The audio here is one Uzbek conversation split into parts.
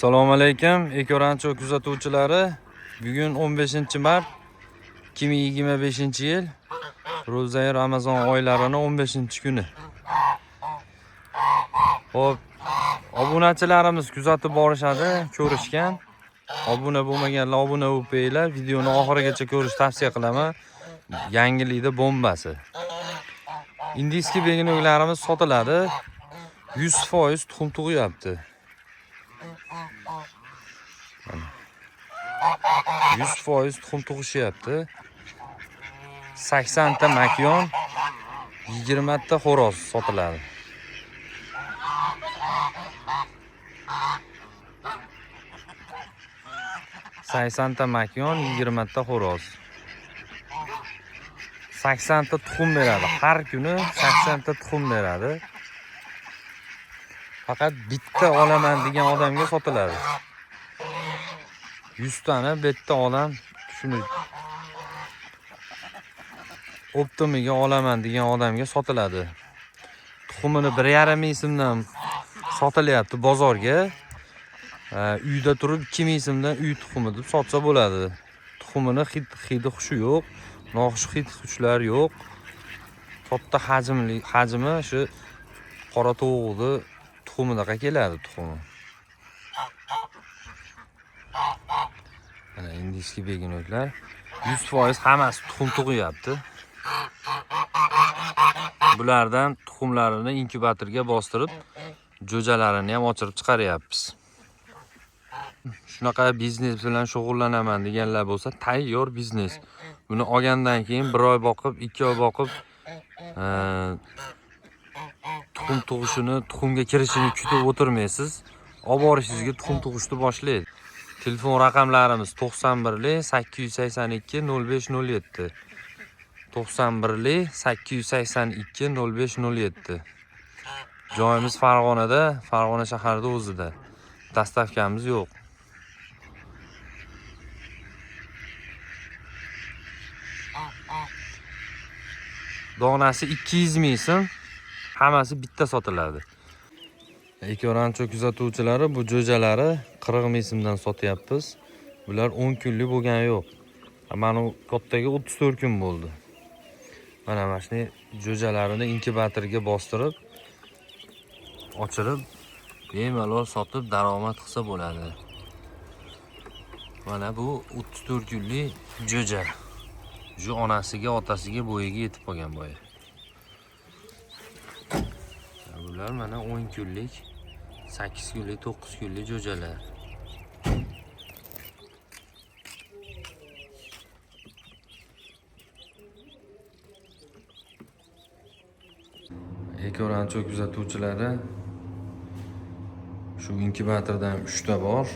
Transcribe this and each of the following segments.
Assalomu alaykum, Ekorancho kuzatuvchilari. Bugun 15-mart 2025-yil. Ro'zai Ramazon oylarini 15-kuni. Xo'p, obunachilarimiz kuzatib borishadi, ko'rishgan. Obuna bo'lmaganlar obuna bo'lib qo'yinglar. Videoni oxirigacha ko'rishni tavsiya qilaman. Yangilikda bombasi. Indiyskiy beginoklarimiz sotiladi. 100% tuxum tug'yapti. 100% tuxum tug'ishyapti. 80 ta makyon, 20 ta xo'roz sotiladi. 80 ta makyon, 20 ta xo'roz. 80 ta tuxum beradi. Har kuni 80 ta tuxum beradi. Faqat bitta olaman degan odamga sotiladi. 100 tani bitta odam shuni optimiga olaman degan odamga sotiladi. Tuxumini 1,5 ming so'mdan sotilyapti bozorga. Uyda turib 2 ming so'mdan uy tuxumi deb sotsa bo'ladi. Tuxumini hidi xushi yo'q, noxush hid xushlar yo'q. Katta hajmli, hajmi shu qora tovuqni tuxumidaqa keladi tuxumi. Mana indiyskiy beginoklar 100% hammasi tuxum tug'yapti. Bulardan tuxumlarini inkubatorga bostirib, jo'jalarini ham ochirib chiqaryapmiz. Shunaqa biznes bilan shug'ullanaman deganlar bo'lsa, tayyor biznes. Buni olgandan keyin 1 oy boqib, 2 oy boqib, tuxum tug'ishini, tuxumga kirishini kutib o'tirmaysiz. Olib borishingizga tuxum tug'ishni boshlaydi. Telefon raqamlarimiz 91 882 0507. 91 882 0507. Joyimiz Farg'onada, Farg'ona shahrida o'zida. Dastavkamiz yo'q. Donasi 200 ming so'm, hammasi bitta sotiladi. Ekorancho kuzatuvchilari, bu jo'jalari 40 ming so'mdan sotyapmiz. Bular 10 kunlik bo'lgani yo'q. Mana u kattaga 34 kun bo'ldi. Mana shuni jo'jalarini inkubatorga bostirib, ochirib, bemalol sotib daromad qilsa bo'ladi. Mana bu 34 kunlik jo'ja. Shu onasiga, otasiga bo'yiga yetib qolgan boya. Bular mana 10 kunlik, 8 kunlik, 9 kunlik jo'jalar. Ekorancho kuzatuvchilari, shu inkubatordan 3 ta bor.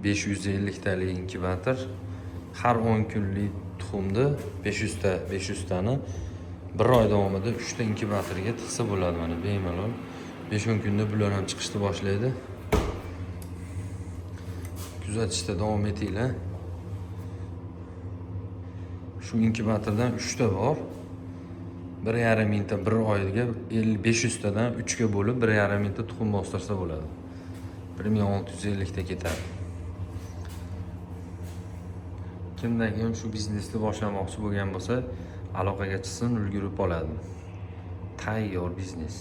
550 talik inkubator. Har 10 kunlik tuxumni 500 ta, 500 tani bir oy davomida 3 ta inkubatorga tiqsa bo'ladi mana bemalol. 5-10 kunda bular ham chiqishni boshlaydi. Kuzatishda davom etinglar. Shu inkubatordan 3 ta bor. 1,5 mingta bir oyga 500 tadan 3 ga bo'lib 1,5 mingta tuxum bostirsa bo'ladi. 1650 ta ketadi. Kimdan kim shu biznesni boshlamoqchi bo'lgan bo'lsa, aloqaga chiqsin, ulgurib oladi. Tayyor biznes.